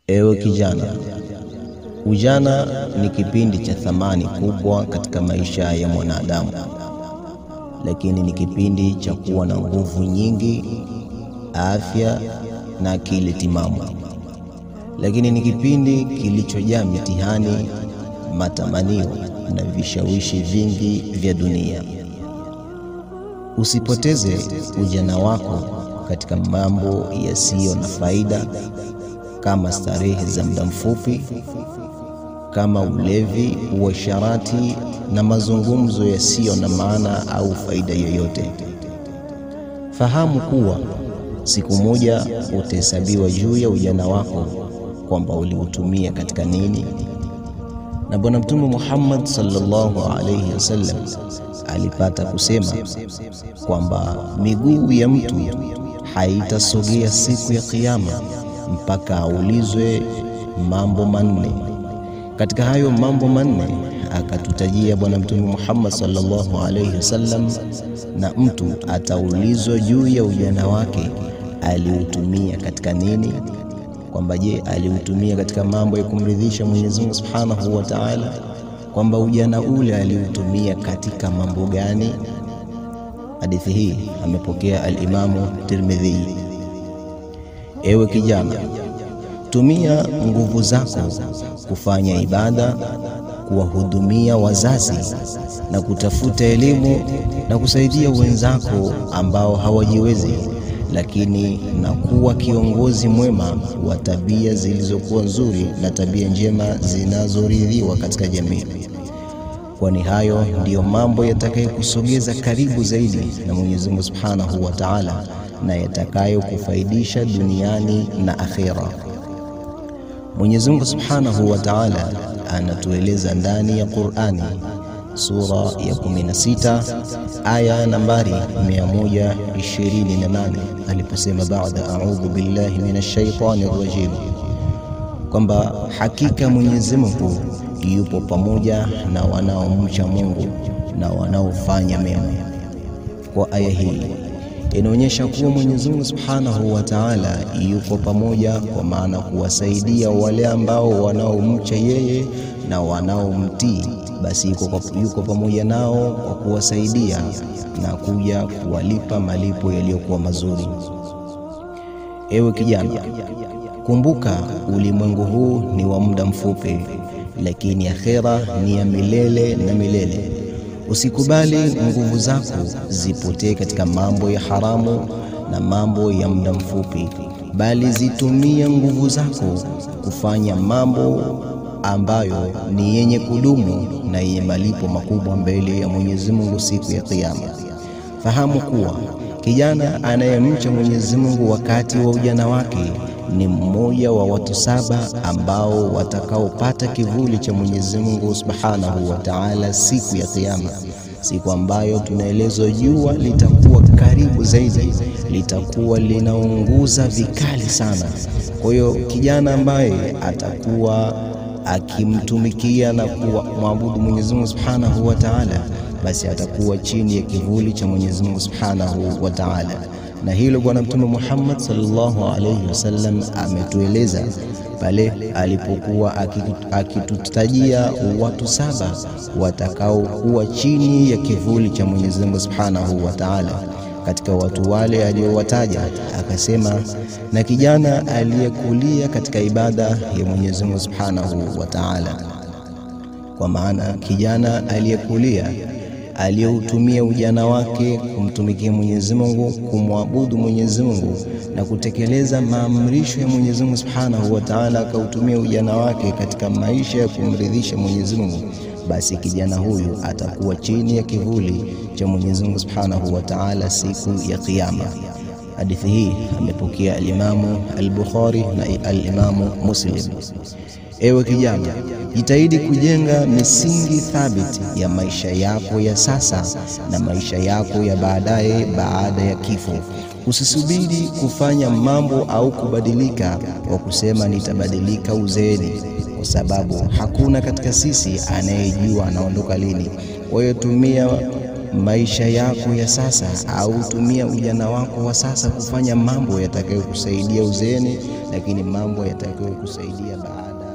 Ewe kijana, ujana ni kipindi cha thamani kubwa katika maisha ya mwanadamu, lakini ni kipindi cha kuwa na nguvu nyingi, afya na akili timamu. Lakini ni kipindi kilichojaa mitihani, matamanio na vishawishi vingi vya dunia. Usipoteze ujana wako katika mambo yasiyo na faida, kama starehe za muda mfupi, kama ulevi, uasherati na mazungumzo yasiyo na maana au faida yoyote. Fahamu kuwa siku moja utahesabiwa juu ya ujana wako kwamba uliutumia katika nini. Na Bwana Mtume Muhammad sallallahu alayhi wasallam alipata kusema kwamba miguu ya mtu haitasogea siku ya Kiyama mpaka aulizwe mambo manne. Katika hayo mambo manne akatutajia Bwana Mtume Muhammad sallallahu alayhi wasallam, na mtu ataulizwa juu ya ujana wake aliutumia katika nini, kwamba je, aliutumia katika mambo ya kumridhisha Mwenyezi Mungu Subhanahu wa Ta'ala, kwamba ujana ule aliutumia katika mambo gani. Hadithi hii amepokea al-Imamu Tirmidhi. Ewe kijana, tumia nguvu zako kufanya ibada, kuwahudumia wazazi na kutafuta elimu na kusaidia wenzako ambao hawajiwezi, lakini na kuwa kiongozi mwema wa tabia zilizokuwa nzuri na tabia njema zinazoridhiwa katika jamii. Kwani hayo ndiyo mambo yatakayokusogeza karibu zaidi na Mwenyezi Mungu Subhanahu wa Ta'ala na yatakayokufaidisha duniani na akhera. Mwenyezi Mungu Subhanahu wa Ta'ala anatueleza ndani ya Qur'ani sura ya 16 aya nambari 128 aliposema baada a'udhu billahi minash shaitani rajim, kwamba hakika Mwenyezi Mungu yupo pamoja na wanaomcha Mungu na wanaofanya mema. Kwa aya hii inaonyesha kuwa Mwenyezi Mungu Subhanahu wa Ta'ala yupo pamoja, kwa maana kuwasaidia wale ambao wanaomcha yeye na wanaomtii, basi yuko pamoja nao kwa kuwasaidia na kuja kuwalipa malipo yaliyokuwa mazuri. Ewe kijana, kumbuka ulimwengu huu ni wa muda mfupi, lakini akhera ni ya milele na milele. Usikubali nguvu zako zipotee katika mambo ya haramu na mambo ya muda mfupi, bali zitumie nguvu zako kufanya mambo ambayo ni yenye kudumu na yenye malipo makubwa mbele ya Mwenyezi Mungu siku ya Kiyama. Fahamu kuwa kijana anayemcha Mwenyezi Mungu wakati wa ujana wake ni mmoja wa watu 7 ambao watakaopata kivuli cha Mwenyezi Mungu Subhanahu wa Ta'ala siku ya Kiyama, siku ambayo tunaelezwa jua litakuwa karibu zaidi, litakuwa linaunguza vikali sana. Kwa hiyo kijana ambaye atakuwa akimtumikia na kumwabudu Mwenyezi Mungu Subhanahu wa Ta'ala, basi atakuwa chini ya kivuli cha Mwenyezi Mungu Subhanahu wa Ta'ala. Na hilo Bwana Mtume Muhammad sallallahu alayhi wasallam ametueleza pale alipokuwa akitutajia watu 7 watakaokuwa chini ya kivuli cha Mwenyezi Mungu Subhanahu wa Ta'ala. Katika watu wale aliyowataja akasema, na kijana aliyekulia katika ibada ya Mwenyezi Mungu Subhanahu wa Ta'ala. Kwa maana kijana aliyekulia, aliyeutumia ujana wake kumtumikia Mwenyezi Mungu, kumwabudu Mwenyezi Mungu na kutekeleza maamrisho ya Mwenyezi Mungu Subhanahu wa Ta'ala, akautumia ujana wake katika maisha ya kumridhisha Mwenyezi Mungu, basi kijana huyu atakuwa chini ya kivuli cha Mwenyezi Mungu Subhanahu wa Ta'ala siku ya Kiyama. Hadithi hii amepokea al-Imamu al-Bukhari na al-Imamu Muslim. Ewe kijana, jitahidi kujenga misingi thabiti ya maisha yako ya sasa na maisha yako ya baadaye baada ya kifo. Usisubiri kufanya mambo au kubadilika kwa kusema nitabadilika uzeeni, kwa sababu hakuna katika sisi anayejua anaondoka lini. Kwa hiyo tumia maisha yako ya sasa au tumia ujana wako wa sasa kufanya mambo yatakayokusaidia uzeeni, lakini mambo yatakayokusaidia baada.